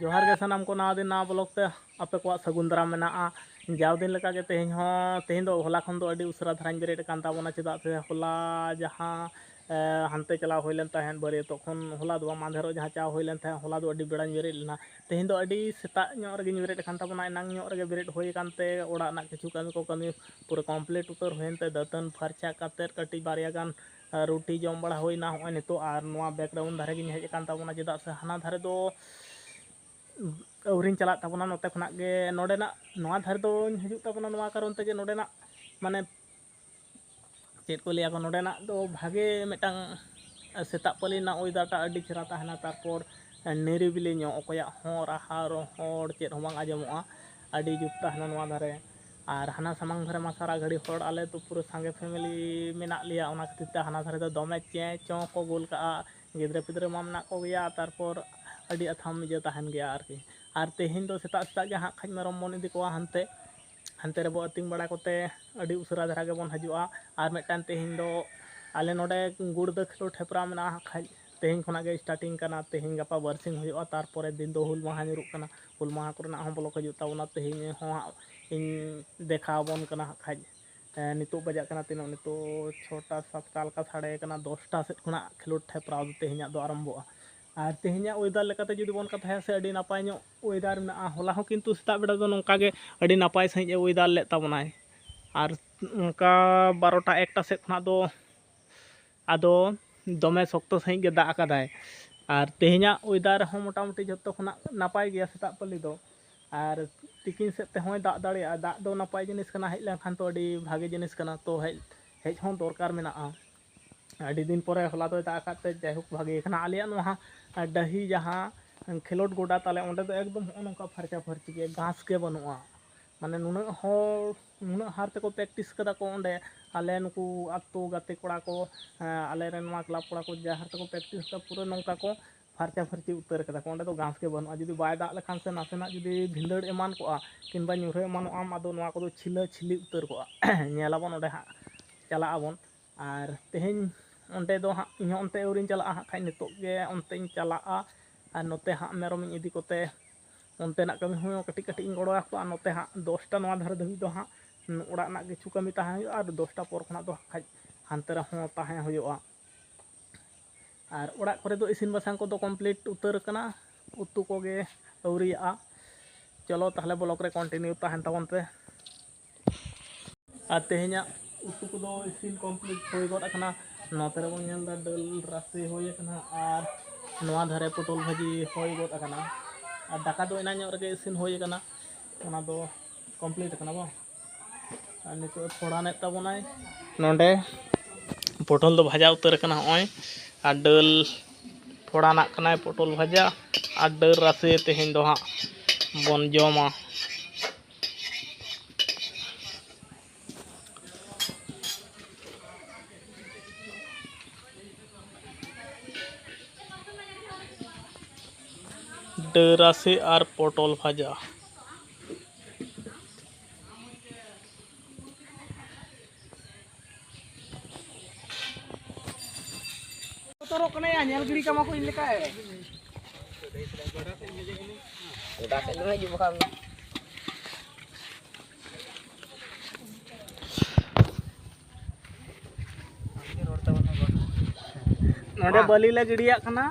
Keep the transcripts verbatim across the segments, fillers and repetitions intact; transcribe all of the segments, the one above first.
ᱡᱚᱦᱟᱨ ᱜᱮ ᱥᱟᱱᱟᱢ ᱠᱚ, ᱱᱟᱣᱟ ᱫᱤᱱ ᱱᱟᱣᱟ ᱵᱞᱚᱜ ᱛᱮ ᱟᱯᱮ ᱠᱚᱣᱟᱜ ᱥᱟᱹᱜᱩᱱ ᱫᱟᱨᱟᱢ ᱢᱮᱱᱟᱜᱼᱟ᱾ ᱡᱟᱣ ᱫᱤᱱ ᱞᱮᱠᱟᱜᱮ ᱛᱮᱦᱮᱧ ᱦᱚᱸ, ᱛᱮᱦᱮᱧ ᱫᱚ ᱦᱚᱞᱟ ᱠᱷᱚᱱ ᱫᱚ ᱟᱹᱰᱤ ᱩᱥᱟᱹᱨᱟ ᱫᱷᱟᱨᱟᱧ ᱵᱮᱨᱮᱫ ᱟᱠᱟᱱ ᱛᱟᱵᱚᱱᱟ, ᱪᱮᱫᱟᱜ ᱥᱮ ᱦᱚᱞᱟ ᱡᱟᱦᱟᱸ, ᱮ, ᱦᱟᱱᱛᱮ ᱪᱟᱞᱟᱣ ᱦᱩᱭ ᱞᱮᱱ ᱛᱟᱦᱮᱸᱫ ᱵᱟᱹᱨᱭᱟᱹᱛᱚᱜ ᱠᱷᱚᱱ, ᱦᱚᱞᱟ ᱫᱚ ᱵᱟᱝ, ᱢᱟᱫᱷᱮᱨᱚᱜ ᱡᱟᱦᱟᱸ ᱪᱟᱣ ᱦᱩᱭ ᱞᱮᱱ ᱛᱟᱦᱮᱸᱫ, ᱦᱚᱞᱟ ᱫᱚ ᱟᱹᱰᱤ ᱵᱮᱲᱟᱧ ᱵᱮᱨᱮᱫ ᱞᱮᱱᱟ᱾ ᱛᱮᱦᱮᱧ ᱫᱚ ᱟᱹᱰᱤ ᱥᱮᱛᱟᱜ ᱧᱚᱜ ᱨᱮᱜᱮᱧ ᱵᱮᱨᱮᱫ ᱟᱠᱟᱱ ᱛᱟᱵᱚᱱᱟ, ᱮᱱᱟᱝ ᱧᱚᱜ ᱨᱮᱜᱮ ᱵᱮᱨᱮᱫ ᱦᱩᱭ ᱟᱠᱟᱱ ᱛᱮ ᱚᱲᱟᱜ ᱨᱮᱱᱟᱜ ᱠᱤᱪᱷᱩ ᱠᱟᱹᱢᱤ ᱠᱚ ᱠᱟᱹᱢᱤ ᱯᱩᱨᱟᱹ complete ᱩᱛᱟᱹᱨ ᱦᱩᱭᱮᱱ ᱛᱮ ᱫᱟᱹᱛᱟᱹᱱ ᱯᱷᱟᱨᱪᱟ ᱠᱟᱛᱮᱫ ᱠᱟᱹᱴᱤᱡ ᱵᱟᱨᱭᱟ ᱜᱟᱱ, ᱮ, ᱨᱩᱴᱤ ᱡᱚᱢ ᱵᱟᱲᱟ ᱦᱩᱭᱱᱟ᱾ ᱦᱚᱸᱜᱼᱚᱭ ᱱᱤᱛᱚᱜ ᱟᱨ ᱱᱚᱣᱟ background ᱫᱷᱟᱨᱮ ᱜᱤᱧ ᱦᱮᱡ ᱟᱠᱟᱱ ᱛᱟᱵᱚᱱᱟ, ᱪᱮᱫᱟᱜ ᱥᱮ ᱦᱟᱱᱟ ᱫᱷᱟᱨᱮ ᱫᱚ ᱟᱹᱣᱨᱤᱧ ᱪᱟᱞᱟᱜ ᱛᱟᱵᱚᱱᱟ᱾ ᱱᱚᱛᱮ ᱠᱷᱚᱱᱟᱜ ᱜᱮ ᱱᱚᱰᱮᱱᱟᱜ, ᱱᱚᱣᱟ ᱫᱷᱟᱨᱮ ᱫᱚᱧ ᱦᱤᱡᱩᱜ ᱛᱟᱵᱚᱱᱟ ᱱᱚᱣᱟ ᱠᱟᱨᱚᱱ ᱛᱮ ᱡᱮ ᱱᱚᱰᱮᱱᱟᱜ ᱢᱟᱱᱮ ᱪᱮᱫ ᱠᱚ ᱞᱟᱹᱭᱟ ᱠᱚ, ᱱᱚᱰᱮᱱᱟᱜ ᱫᱚ ᱵᱷᱟᱜᱮ ᱢᱤᱫᱴᱟᱝ ᱥᱮᱛᱟᱜ ᱯᱟᱹᱞᱤ ᱨᱮᱱᱟᱜ weather ᱴᱟᱜ ᱟᱹᱰᱤ ᱪᱮᱦᱨᱟ ᱛᱟᱦᱮᱱᱟ, ᱛᱟᱨᱯᱚᱨ ᱱᱤᱨᱤᱵᱤᱞᱤ ᱧᱚᱜ, ᱚᱠᱚᱭᱟᱜ ᱦᱚᱸ ᱨᱟᱦᱟ ᱨᱚᱦᱚᱲ ᱪᱮᱫ ᱦᱚᱸ ᱵᱟᱝ ᱟᱸᱡᱚᱢᱚᱜᱼᱟ, ᱟᱹᱰᱤ ᱡᱩᱛ ᱛᱟᱦᱮᱱᱟ ᱱᱚᱣᱟ ᱫᱷᱟᱨᱮ᱾ ᱟᱨ ᱦᱟᱱᱟ ᱥᱟᱢᱟᱝ ᱫᱷᱟᱨᱮ ᱢᱟ ᱥᱟᱨᱟ ᱜᱷᱟᱹᱲᱤ ᱦᱚᱲ, ᱟᱞᱮ ᱫᱚ ᱯᱩᱨᱟᱹ ᱥᱟᱸᱜᱮ family ᱢᱮᱱᱟᱜ ᱞᱮᱭᱟ, ᱚᱱᱟ ᱠᱷᱟᱹᱛᱤᱨ ᱛᱮ ᱦᱟᱱᱟ ᱫᱷᱟᱨᱮ ᱫᱚ ᱫᱚᱢᱮ ᱪᱮᱸ ᱪᱚᱸ ᱠᱚ ᱜᱳᱞ ᱠᱟᱜᱼᱟ, ᱜᱤᱫᱽᱨᱟᱹ ᱯᱤᱫᱽᱨᱟᱹ ᱢᱟ ᱢᱮᱱᱟᱜ ᱠᱚᱜᱮᱭᱟ, ᱛᱟᱨᱯᱚᱨ ᱟᱹᱰᱤ ᱟᱛᱷᱟᱢ ᱤᱭᱟᱹ ᱛᱟᱦᱮᱱ ᱜᱮᱭᱟ ᱟᱨᱠᱤ᱾ ᱟᱨ ᱛᱮᱦᱮᱧ ᱫᱚ ᱥᱮᱛᱟᱜ ᱥᱮᱛᱟᱜ ᱜᱮ ᱦᱟᱸᱜ ᱠᱷᱟᱡ ᱢᱮᱨᱚᱢ ᱵᱚᱱ ᱤᱫᱤ ᱠᱚᱣᱟ ᱦᱟᱱᱛᱮ, ᱦᱟᱱᱛᱮ ᱨᱮᱵᱚ ᱟᱹᱛᱤᱧ ᱵᱟᱲᱟ ᱠᱚᱛᱮ ᱟᱹᱰᱤ ᱩᱥᱟᱹᱨᱟ ᱫᱷᱟᱨᱟ ᱜᱮᱵᱚᱱ ᱦᱤᱡᱩᱜᱼᱟ᱾ ᱟᱨ ᱢᱤᱫᱴᱟᱝ ᱛᱮᱦᱮᱧ ᱫᱚ ᱟᱞᱮ ᱱᱚᱰᱮ ᱜᱩᱲᱫᱟᱹ ᱠᱷᱮᱞᱳᱰ ᱦᱮᱯᱨᱟᱣ ᱢᱮᱱᱟᱜᱼᱟ ᱦᱟᱸᱜ ᱠᱷᱟᱡ, ᱛᱮᱦᱮᱧ ᱠᱷᱚᱱᱟᱜ ᱜᱮ starting ᱠᱟᱱᱟ, ᱛᱮᱦᱮᱧ ᱜᱟᱯᱟ ᱵᱟᱨᱥᱤᱧ ᱦᱩᱭᱩᱜᱼᱟ, ᱛᱟᱨᱯᱚᱨᱮ ᱫᱤᱱ ᱫᱚ ᱦᱩᱞ ᱢᱟᱦᱟ ᱧᱩᱨᱩᱜ ᱠᱟᱱᱟ, ᱦᱩᱞ ᱢᱟᱦᱟ ᱠᱚᱨᱮᱱᱟᱜ ᱦᱚᱸ ᱵᱞᱚᱜ ᱦᱤᱡᱩᱜ ᱛᱟᱵᱚᱱᱟ᱾ ᱛᱮᱦᱮᱧ ᱦᱚᱸ ᱦᱟᱸᱜ ᱤᱧ ᱫᱮᱠᱷᱟᱣ ᱟᱵᱚᱱ ᱠᱟᱱᱟ ᱦᱟᱸᱜ ᱠᱷᱟᱡ᱾ ᱮᱸ, ᱱᱤᱛᱚᱜ ᱵᱟᱡᱟᱜ ᱠᱟᱱᱟ ᱛᱤᱱᱟᱹᱜ? ᱱᱤᱛᱚᱜ ᱪᱷᱚᱴᱟ ᱥᱟᱛᱴᱟ ᱞᱮᱠᱟ ᱥᱟᱰᱮ ᱠᱟᱱᱟ, ᱫᱚᱥᱴᱟ ᱥᱮᱫ ᱠᱷᱚᱱᱟᱜ ᱠᱷᱮᱞᱳᱰ ᱦᱮᱯᱨᱟᱣ ᱫᱚ ᱛᱮᱦᱮᱧᱟᱜ ᱫᱚ ᱟᱨᱟᱢᱵᱷᱚᱜᱼᱟ᱾ ᱟᱨ ᱛᱮᱦᱮᱧᱟᱜ weather ᱞᱮᱠᱟᱛᱮ ᱡᱩᱫᱤ ᱵᱚᱱ ᱠᱟᱛᱷᱟᱭᱟ ᱥᱮ, ᱟᱹᱰᱤ ᱱᱟᱯᱟᱭ ᱧᱚᱜ weather ᱢᱮᱱᱟᱜᱼᱟ᱾ ᱦᱚᱞᱟ ᱦᱚᱸ ᱠᱤᱱᱛᱩ ᱥᱮᱛᱟᱜ ᱵᱮᱲᱟ ᱫᱚ ᱱᱚᱝᱠᱟ ᱜᱮ ᱟᱹᱰᱤ ᱱᱟᱯᱟᱭ ᱥᱟᱺᱦᱤᱡ ᱮ weather ᱞᱮᱫ ᱛᱟᱵᱚᱱᱟᱭ, ᱟᱨ ᱚᱱᱠᱟ ᱵᱟᱨᱚᱴᱟ ᱮᱠᱴᱟ ᱥᱮᱫ ᱠᱷᱚᱱᱟᱜ ᱫᱚ ᱟᱫᱚ ᱫᱚᱢᱮ ᱥᱚᱠᱛᱚ ᱥᱟᱺᱦᱤᱡ ᱜᱮ ᱫᱟᱜ ᱟᱠᱟᱫᱟᱭ᱾ ᱟᱨ ᱛᱮᱦᱮᱧᱟᱜ weather ᱦᱚᱸ ᱢᱚᱴᱟᱢᱩᱴᱤ ᱡᱷᱚᱛᱚ ᱠᱷᱚᱱᱟᱜ ᱱᱟᱯᱟᱭ ᱜᱮᱭᱟ ᱥᱮᱛᱟᱜ ᱯᱟᱹᱞᱤ ᱫᱚ, ᱟᱨ ᱛᱤᱠᱤᱱ ᱥᱮᱫ ᱛᱮᱦᱚᱸᱭ ᱫᱟᱜ ᱫᱟᱲᱮᱭᱟᱜᱼᱟ᱾ ᱫᱟᱜ ᱫᱚ ᱱᱟᱯᱟᱭ ᱡᱤᱱᱤᱥ ᱠᱟᱱᱟ, ᱦᱮᱡ ᱞᱮᱱᱠᱷᱟᱱ ᱛᱚ ᱟᱹᱰᱤ ᱵᱷᱟᱜᱮ ᱡᱤᱱᱤᱥ ᱠᱟᱱᱟ, ᱛᱚ ᱦᱮᱡ, ᱦᱮᱡ ᱦᱚᱸ ᱫᱚᱨᱠᱟᱨ ᱢᱮᱱᱟᱜᱼᱟ᱾ ᱟᱹᱰᱤ ᱫᱤᱱ ᱯᱚᱨᱮ ᱦᱚᱞᱟ ᱫᱚᱭ ᱫᱟᱜ ᱟᱠᱟᱫ ᱛᱮ ᱡᱟᱭᱦᱳᱠ ᱵᱷᱟᱜᱮ ᱠᱟᱱᱟ᱾ ᱟᱞᱮᱭᱟᱜ ᱱᱚᱣᱟ ᱰᱟᱹᱦᱤ ᱡᱟᱦᱟᱸ ᱠᱷᱮᱞᱳᱰ ᱜᱚᱰᱟ ᱛᱟᱞᱮ, ᱚᱸᱰᱮ ᱫᱚ ᱮᱠᱫᱚᱢ ᱦᱚᱸᱜᱼᱚ ᱱᱚᱝᱠᱟ ᱯᱷᱟᱨᱪᱟ ᱯᱷᱟᱹᱨᱪᱤ ᱜᱮ, ᱜᱷᱟᱥ ᱜᱮ ᱵᱟᱹᱱᱩᱜᱼᱟ᱾ ᱢᱟᱱᱮ ᱱᱩᱱᱟᱹᱜ ᱦᱚᱲ, ᱱᱩᱱᱟᱹᱜ ᱦᱟᱨ ᱛᱮᱠᱚ practice ᱠᱟᱫᱟ ᱠᱚ ᱚᱸᱰᱮ, ᱟᱞᱮ ᱱᱩᱠᱩ ᱟᱛᱳ ᱜᱟᱛᱮ ᱠᱚᱲᱟ ᱠᱚ, ᱦᱮᱸ, ᱟᱞᱮ ᱨᱮᱱ ᱱᱚᱣᱟ club ᱠᱚᱲᱟ ᱠᱚ ᱡᱟᱦᱟᱸ ᱦᱟᱨ ᱛᱮᱠᱚ practice ᱠᱟᱫᱟ, ᱯᱩᱨᱟᱹ ᱱᱚᱝᱠᱟ ᱠᱚ ᱯᱷᱟᱨᱪᱟ ᱯᱷᱟᱹᱨᱪᱤ ᱩᱛᱟᱹᱨ ᱠᱟᱫᱟ ᱠᱚ᱾ ᱚᱸᱰᱮ ᱫᱚ ᱜᱷᱟᱥ ᱜᱮ ᱵᱟᱹᱱᱩᱜᱼᱟ᱾ ᱡᱩᱫᱤ ᱵᱟᱭ ᱫᱟᱜ ᱞᱮᱠᱷᱟᱱ ᱥᱮ ᱱᱟᱥᱮᱱᱟᱜ ᱡᱩᱫᱤ ᱵᱷᱤᱸᱫᱟᱹᱲ ᱮᱢᱟᱱ ᱠᱚᱜᱼᱟ ᱠᱤᱝᱵᱟ ᱧᱩᱨᱦᱟᱹ ᱮᱢᱟᱱᱚᱜ ᱟᱢ, ᱟᱫᱚ ᱱᱚᱣᱟ ᱠᱚᱫᱚ ᱪᱷᱤᱞᱟᱹ ᱪᱷᱤᱞᱤ ᱩᱛᱟᱹᱨ ᱠᱚᱜᱼᱟ᱾ ᱧᱮᱞᱟᱵᱚᱱ ᱚᱸᱰᱮ ᱦᱟᱸᱜ ᱪᱟᱞᱟᱜ ᱟᱵᱚᱱ᱾ ᱟᱨ ᱛᱮᱦᱮᱧ ᱚᱸᱰᱮ ᱫᱚ ᱦᱟᱸᱜ ᱤᱧ ᱦᱚᱸ ᱚᱱᱛᱮ ᱟᱹᱣᱨᱤᱧ ᱪᱟᱞᱟᱜᱼᱟ ᱦᱟᱸᱜ ᱠᱷᱟᱡ, ᱱᱤᱛᱚᱜ ᱜᱮ ᱚᱱᱛᱮᱧ ᱪᱟᱞᱟᱜᱼᱟ᱾ ᱟᱨ ᱱᱚᱛᱮ ᱦᱟᱸᱜ ᱢᱮᱨᱚᱢᱤᱧ ᱤᱫᱤ ᱠᱚᱛᱮ ᱚᱱᱛᱮᱱᱟᱜ ᱠᱟᱹᱢᱤ ᱦᱚᱸ ᱠᱟᱹᱴᱤᱡ ᱠᱟᱹᱴᱤᱡ ᱤᱧ ᱜᱚᱲᱚ ᱟᱠᱚᱣᱟ᱾ ᱟᱨ ᱱᱚᱛᱮ ᱦᱟᱸᱜ ᱫᱚᱥᱴᱟ ᱱᱚᱣᱟ ᱫᱷᱟᱨᱮ ᱫᱷᱟᱹᱵᱤᱡ ᱫᱚ ᱦᱟᱸᱜ ᱚᱲᱟᱜ ᱨᱮᱱᱟᱜ ᱠᱤᱪᱷᱩ ᱠᱟᱹᱢᱤ ᱛᱟᱦᱮᱸ ᱦᱩᱭᱩᱜᱼᱟ, ᱟᱨ ᱫᱚᱥᱴᱟ ᱯᱚᱨ ᱠᱷᱚᱱᱟᱜ ᱫᱚ ᱠᱷᱟᱡ ᱦᱟᱱᱛᱮ ᱨᱮᱦᱚᱸ ᱛᱟᱦᱮᱸ ᱦᱩᱭᱩᱜᱼᱟ᱾ ᱟᱨ ᱚᱲᱟᱜ ᱠᱚᱨᱮ ᱫᱚ ᱤᱥᱤᱱ ᱵᱟᱥᱟᱝ ᱠᱚᱫᱚ complete ᱩᱛᱟᱹᱨ ᱟᱠᱟᱱᱟ, ᱩᱛᱩ ᱠᱚᱜᱮ ᱟᱹᱣᱨᱤᱭᱟᱜᱼᱟ᱾ ᱪᱚᱞᱚ ᱛᱟᱦᱚᱞᱮ vlog ᱨᱮ continue ᱛᱟᱦᱮᱱ ᱛᱟᱵᱚᱱ ᱯᱮ᱾ ᱟᱨ ᱛᱮᱦᱮᱧᱟᱜ ᱩᱛᱩ ᱠᱚᱫᱚ ᱤᱥᱤᱱ complete ᱦᱩᱭ ᱜᱚᱫ ᱟᱠᱟᱱᱟ᱾ ᱱᱚᱛᱮ ᱨᱮᱵᱚᱱ ᱧᱮᱞ ᱮᱫᱟ ᱫᱟᱹᱞ ᱨᱟᱥᱮ ᱦᱩᱭ ᱟᱠᱟᱱᱟ, ᱟᱨ ᱱᱚᱣᱟ ᱫᱷᱟᱨᱮ ᱯᱚᱴᱚᱞ ᱵᱷᱟᱹᱡᱤ ᱦᱩᱭ ᱜᱚᱫ ᱟᱠᱟᱱᱟ᱾ ᱟᱨ ᱫᱟᱠᱟ ᱫᱚ ᱮᱱᱟᱝ ᱧᱚᱜ ᱨᱮᱜᱮ ᱤᱥᱤᱱ ᱦᱩᱭ ᱟᱠᱟᱱᱟ, ᱚᱱᱟ ᱫᱚ complete ᱟᱠᱟᱱᱟ ᱵᱟᱝ᱾ ᱟᱨ ᱱᱤᱛᱚᱜ ᱯᱷᱚᱲᱟᱱᱮᱫ ᱛᱟᱵᱚᱱᱟᱭ᱾ ᱱᱚᱰᱮ ᱯᱚᱴᱚᱞ ᱫᱚ ᱵᱷᱟᱡᱟ ᱩᱛᱟᱹᱨ ᱟᱠᱟᱱᱟ ᱦᱚᱸᱜᱼᱚᱭ, ᱟᱨ ᱫᱟᱹᱞ ᱯᱷᱚᱲᱟᱱᱟᱜ ᱠᱟᱱᱟᱭ ᱯᱚᱴᱚᱞ ᱵᱷᱟᱡᱟ, ᱟᱨ ᱫᱟᱹᱞ ᱨᱟᱥᱮ ᱛᱮᱦᱮᱧ ᱫᱚ ᱦᱟᱸᱜ ᱵᱚᱱ ᱡᱚᱢᱟ᱾ ᱰᱟᱹᱞ ᱨᱟᱥᱮ ᱟᱨ ᱯᱚᱴᱚᱞ ᱵᱷᱟᱡᱟ᱾ ᱵᱚᱛᱚᱨᱚᱜ ᱠᱟᱱᱟᱭᱟ, ᱧᱮᱞ ᱜᱤᱰᱤ ᱠᱟᱢᱟ ᱠᱚ ᱤᱧ ᱞᱮᱠᱟ᱾ ᱜᱚᱰᱟ ᱥᱮᱫ ᱫᱚ ᱦᱤᱡᱩᱜ ᱵᱟᱠᱷᱟᱱ᱾ ᱱᱚᱰᱮ ᱵᱟᱹᱞᱤ ᱞᱮ ᱜᱤᱰᱤᱭᱟᱜ ᱠᱟᱱᱟ,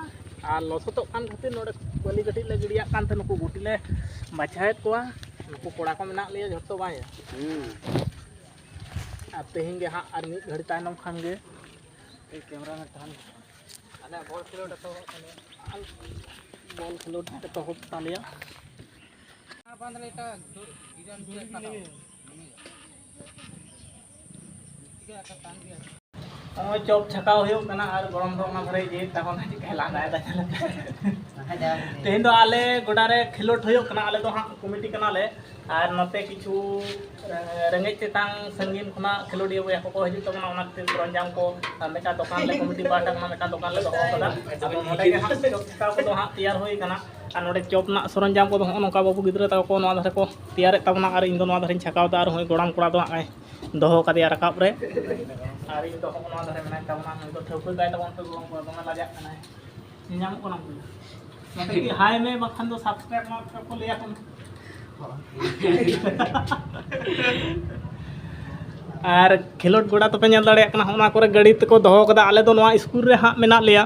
ᱟᱨ ᱞᱚᱥᱚᱫᱚᱜ ᱠᱟᱱ ᱠᱷᱟᱹᱛᱤᱨ ᱱᱚᱰᱮ ᱵᱟᱹᱞᱤ ᱠᱟᱹᱴᱤᱡ ᱞᱮ ᱜᱤᱰᱤᱭᱟᱜ ᱠᱟᱱ ᱛᱮ ᱱᱩᱠᱩ ᱜᱩᱴᱤ ᱞᱮ ᱵᱟᱪᱷᱟᱣᱮᱫ ᱠᱚᱣᱟ᱾ ᱱᱩᱠᱩ ᱠᱚᱲᱟ ᱠᱚ ᱢᱮᱱᱟᱜ ᱞᱮᱭᱟ ᱡᱷᱚᱛᱚ ᱵᱟᱝ ᱭᱟ? ᱦᱩᱸ᱾ ᱟᱨ ᱛᱮᱦᱮᱧ ᱜᱮ ᱦᱟᱸᱜ ᱟᱨ ᱢᱤᱫ ᱜᱷᱟᱹᱲᱤ ᱛᱟᱭᱱᱚᱢ ᱠᱷᱟᱱ ᱜᱮ ᱠᱮᱢᱨᱟ ᱢᱮᱱ ᱛᱟᱦᱮᱱ᱾ ᱟᱞᱮᱭᱟᱜ ᱵᱚᱞ ᱠᱷᱮᱞᱳᱰ ᱮᱛᱚᱦᱚᱵ ᱛᱟᱞᱮᱭᱟ᱾ ᱵᱚᱞ ᱠᱷᱮᱞᱳᱰ ᱮᱛᱚᱦᱚᱵ ᱛᱟᱞᱮᱭᱟ᱾ ᱱᱚᱜᱼᱚᱭ ᱪᱚᱯ ᱪᱷᱟᱠᱟᱣ ᱦᱩᱭᱩᱜ ᱠᱟᱱᱟ ᱟᱨ ᱜᱚᱲᱚᱢ ᱫᱚ ᱚᱱᱟ ᱫᱷᱟᱨᱮ ᱤᱭᱟᱹᱭᱮᱫ ᱛᱟᱵᱚᱱᱟ, ᱪᱮᱫ ᱞᱮᱠᱟᱭ ᱞᱟᱸᱫᱟᱭᱮᱫᱟ ᱧᱮᱞ ᱯᱮ᱾ ᱛᱮᱦᱮᱧ ᱫᱚ ᱟᱞᱮ ᱜᱚᱰᱟ ᱨᱮ ᱠᱷᱮᱞᱳᱰ ᱦᱩᱭᱩᱜ ᱠᱟᱱᱟ, ᱟᱞᱮ ᱫᱚ ᱦᱟᱸᱜ ᱠᱚᱢᱤᱴᱤ ᱠᱟᱱᱟᱞᱮ᱾ ᱟᱨ ᱱᱚᱛᱮ ᱠᱤᱪᱷᱩ, ᱮ, ᱨᱮᱸᱜᱮᱡ ᱛᱮᱛᱟᱝ ᱥᱟᱺᱜᱤᱧ ᱠᱷᱚᱱᱟᱜ ᱠᱷᱮᱞᱳᱰᱤᱭᱟᱹ ᱵᱚᱭᱦᱟ ᱠᱚᱠᱚ ᱦᱤᱡᱩᱜ ᱛᱟᱵᱚᱱᱟ, ᱚᱱᱟ ᱠᱷᱟᱹᱛᱤᱨ ᱥᱚᱨᱚᱧᱡᱟᱢ ᱠᱚ, ᱟᱨ ᱢᱤᱫᱴᱟᱝ ᱫᱚᱠᱟᱱ ᱞᱮ, ᱠᱚᱢᱤᱴᱤ ᱯᱟᱦᱴᱟ ᱠᱷᱚᱱᱟᱜ ᱢᱤᱫᱴᱟᱝ ᱫᱚᱠᱟᱱ ᱞᱮ ᱫᱚᱦᱚ ᱟᱠᱟᱫᱟ᱾ ᱟᱫᱚ ᱱᱚᱰᱮ ᱜᱮ ᱦᱟᱸᱜ ᱪᱚᱯ ᱪᱷᱟᱠᱟᱣ ᱠᱚᱫᱚ ᱦᱟᱸᱜ ᱛᱮᱭᱟᱨ ᱦᱩᱭ ᱟᱠᱟᱱᱟ᱾ ᱟᱨ ᱱᱚᱰᱮ ᱪᱚᱯ ᱨᱮᱱᱟᱜ ᱥᱚᱨᱚᱧᱡᱟᱢ ᱠᱚᱫᱚ ᱦᱚᱸᱜᱼᱚ ᱱᱚᱝᱠᱟ ᱵᱟᱹᱵᱩ ᱜᱤᱫᱽᱨᱟᱹ ᱛᱟᱠᱚ ᱠᱚ ᱱᱚᱣᱟ ᱫᱷᱟᱨᱮ ᱠᱚ ᱛᱮᱭᱟᱨᱮᱫ ᱛᱟᱵᱚᱱᱟ, ᱟᱨ ᱤᱧ ᱫᱚ ᱱᱚᱣᱟ ᱫᱷᱟᱨᱮᱧ ᱪᱷᱟᱠᱟᱣ ᱮᱫᱟ, ᱟᱨ ᱦᱚᱸᱜᱼᱚᱭ ᱜᱚᱲᱚᱢ ᱠᱚᱲᱟ ᱫᱚ ᱦᱟᱸᱜ ᱮ ᱫᱚᱦᱚ ᱠᱟᱫᱮᱭᱟ ᱨᱟᱠᱟᱵ ᱨᱮ᱾ ᱟᱨ ᱤᱧ ᱫᱚ ᱦᱚᱸᱜᱼᱚ ᱱᱚᱣᱟ ᱫᱷᱟᱨᱮ ᱢᱮᱱᱟᱭ ᱛᱟᱵᱚᱱᱟ, ᱱᱩᱭ ᱫᱚ ᱴᱷᱟᱹᱣᱠᱟᱹ ᱠᱟᱭ ᱛᱟᱵᱚᱱ ᱯᱮ ᱜᱚᱲᱚᱢ ᱠᱚᱲᱟ, ᱫᱚᱢᱮ ᱞᱟᱡᱟᱜ ᱠᱟᱱᱟᱭ᱾ ᱧᱮᱧᱟᱢᱚᱜ ᱠᱟᱱᱟᱢ ᱛᱚ? ᱱᱚᱛᱮ ᱜᱮ ᱦᱟᱭ ᱢᱮ, ᱵᱟᱠᱷᱟᱱ ᱫᱚ ᱥᱟᱵᱥᱠᱨᱟᱭᱤᱵ ᱢᱟ ᱠᱚ ᱞᱟᱹᱭᱟ ᱠᱚ᱾ ᱟᱨ ᱠᱷᱮᱞᱳᱰ ᱜᱚᱰᱟ ᱛᱚᱯᱮ ᱧᱮᱞ ᱫᱟᱲᱮᱭᱟᱜ ᱠᱟᱱᱟ, ᱚᱱᱟ ᱠᱚᱨᱮ ᱜᱟᱹᱰᱤ ᱛᱮᱠᱚ ᱫᱚᱦᱚ ᱠᱟᱫᱟ᱾ ᱟᱞᱮ ᱫᱚ ᱱᱚᱣᱟ ᱥᱠᱩᱞ ᱨᱮ ᱦᱟᱸᱜ ᱢᱮᱱᱟᱜ ᱞᱮᱭᱟ᱾